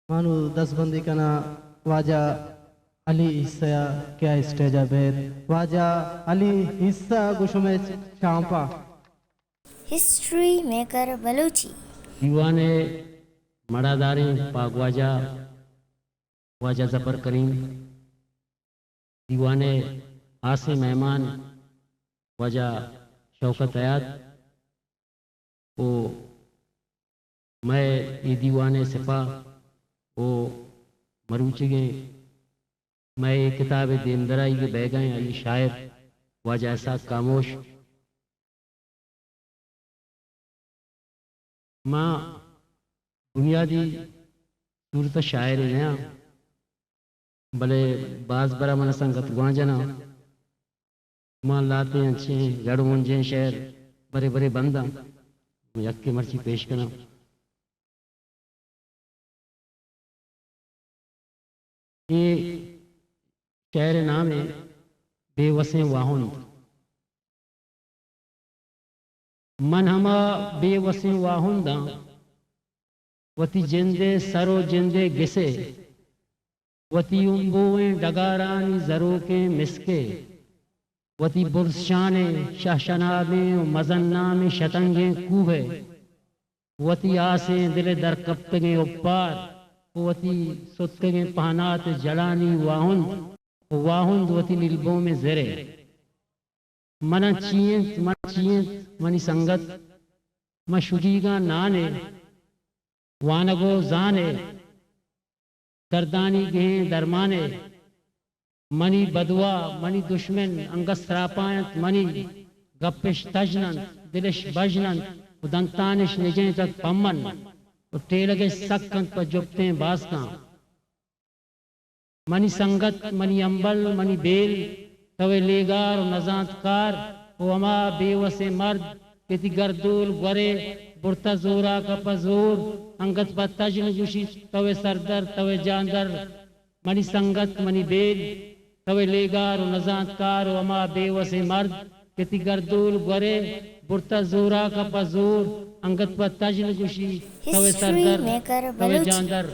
ما نوں دستبندی کناں واجہ علی عیسیٰ ءَ کہ آ اسٹیج ءَ بیت۔ واجہ علی عیسیٰ گوں شمئے چانپ ءَ۔ History maker Balochi. دیوان ءِ مڑاداریں پاگواجہ واجہ ظفر کریم، دیوان ءِ ہاسیں مہمان واجہ شوکت حیات ءُ مئے اے دیوان ءِ سپاہ ءُ مروچیگیں مئے اے کتاب ءِ دیمدرائیگ ءَ بیگاہیں آئی شاعر واجہ اسحاق کاموش۔ ما بنیادی صورت ءَ شاعرے نیاں، بلے باز برا من سنگت گوانجناں۔ ما لہتیں انچیں جڑ ءُ منجیں شعر برے برے بنداں، یکے مرچی پیش کناں۔ اے شعر ءِ نام ءَ بے وسیں واہند۔ من ہما بے وسیں واہنداں، وتی جند ءِ سر ءُ جند ءِ گس ءَ، وتی امبوئیں ڈگارانی زروکیں مسک ءَ، وتی برزشانیں شہشنابیں ءُ مزن نامیں شتنگیں کوہ ءَ، وتی آسیں دل ءِ درکپتگیں اوپار ءُ وتی ستکگیں پہنات ءِ جلانی واہند ءُ واہند وتی نیلبومیں زر ءَ۔ من ءَ چی انت، من ءَ چی انت، منی سنگت، من شدیگاں نان ءَ، وانگ ءُ زان ءَ، دردانی گہیں درمان ءَ، منی بدواہ، منی دشمن انگت سراپا انت، منی گپش تژن انت، دلش بژن انت ءُ دنتانش نجینتگ پمن ءُ ٹیلگش سک انت پہ جپتیں باسکاں۔ منی سنگت، منی امبل، منی بیل، توئے لیگار ءُ نزانتکار ءُ ہما بے وسیں مرد کہ تئی گردول گورے برتہ زوراک ءَ پہ زور، انگت پہ تژن گوشیت، توئے سردر، توئے جاندر۔ منی سنگت، منی بیل، توئے لیگار ءُ نزانتکار ءُ ہما بے وسیں مرد کہ تئی گردول گورے برتہ زوراک ءَ پہ زور، انگت پہ تژن گوشیت، توئے ہسٹری سردر، میکر توئے بلوچی۔ جاندر۔